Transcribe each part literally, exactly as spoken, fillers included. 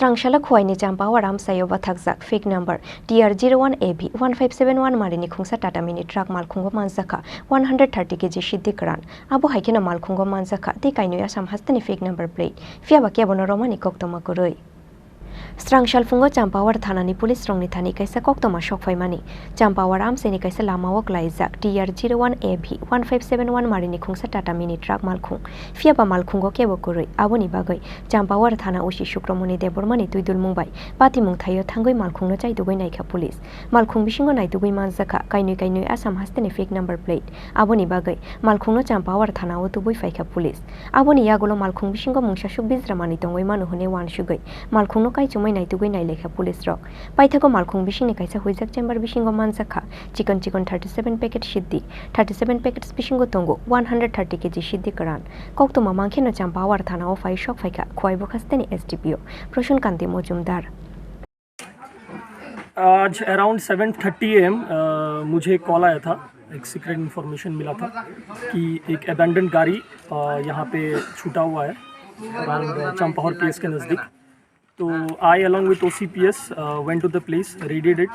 Rangshalo Khowai ni Champawar amchaio bathakjak fake number T R zero one A V one five seven one marini khungsa Tata Mini truck malkhungo manjakha one hundred thirty K G siddi kwran. Abo hai kheno malkhungo manjakha tei kainwi Assam hasteni fake number plate. Phiyaba kebono romani koktoma kwrwi. Srang salphungo Champawar thanani police rokni thani kaisa koktoma sokphaimani. Champawar amchaini kaisa lamao klaijak T R zero one A V one five seven one marini khungsa Tata Mini truck malkhung. Phiyaba malkhungo kebo kwrwi. Aboni bagwi Champawar thana O C Sukramoni Debbarmani twidulmung bai patimung thaio thangwi malkhungno chaitugwi naikha police. Malkhung bisingo naitugwi manjakha kainwi kainwi Assam hasteni fake number plate. Aboni bagwi malkhungno Champawar thanao tubui phaikha police. Aboni yagulo malkhung bisingo mungsasuk bijra manwi tongwi mano hwnwi uansugwi malkhungno kaichomwi naitugwi nailaikha police rok. Paithago malkhung bisingni kaisa huijak chamber bisingo manjakha chikon chikon thirty seven packet siddi. Thirty seven packets bisingo tongo one hundred thirty K G siddi kwran. Koktoma mankheno Champawar thanao phai sok phaikha Khowai Bukhasteni S D P O Prasun Kanti Mojumdar. आज around seven thirty am मुझे एक कॉल आया था। एक secret information मिला था कि एक अबैंडन गाड़ी अ, यहाँ पे छूटा हुआ है अराउंड चंपाहर पीएस के नज़दीक। तो I along with O C P S went to the place, raided it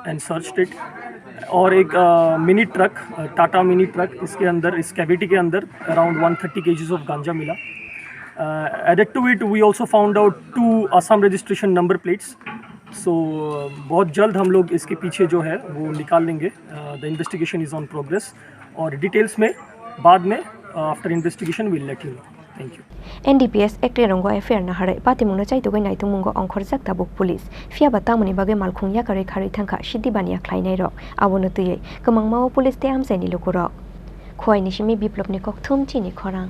and searched it। और एक mini truck, Tata mini truck, इसके अंदर, इस कैविटी के अंदर around one thirty KGs of गांजा मिला। Added to it, we also found out two Assam registration number plates। सो बहुत जल्द हम लोग इसके पीछे जो है वो निकाल लेंगे। The investigation is on progress. और डिटेल्स में बाद में, after investigation, we'll let you know। Thank you। N D P S Act rongo F I R naharwi patimungno chaitugwi naitungmungo ongkhorjak tabuk police. Phiyaba tamoni bagwi malkhung yakarwi kharwi thangkha siddi baniya khlainairok. Abono twiwi kwmangmao police tei amchaini lukurok. Khowai ni simi Biplopni kokthum chini khorang.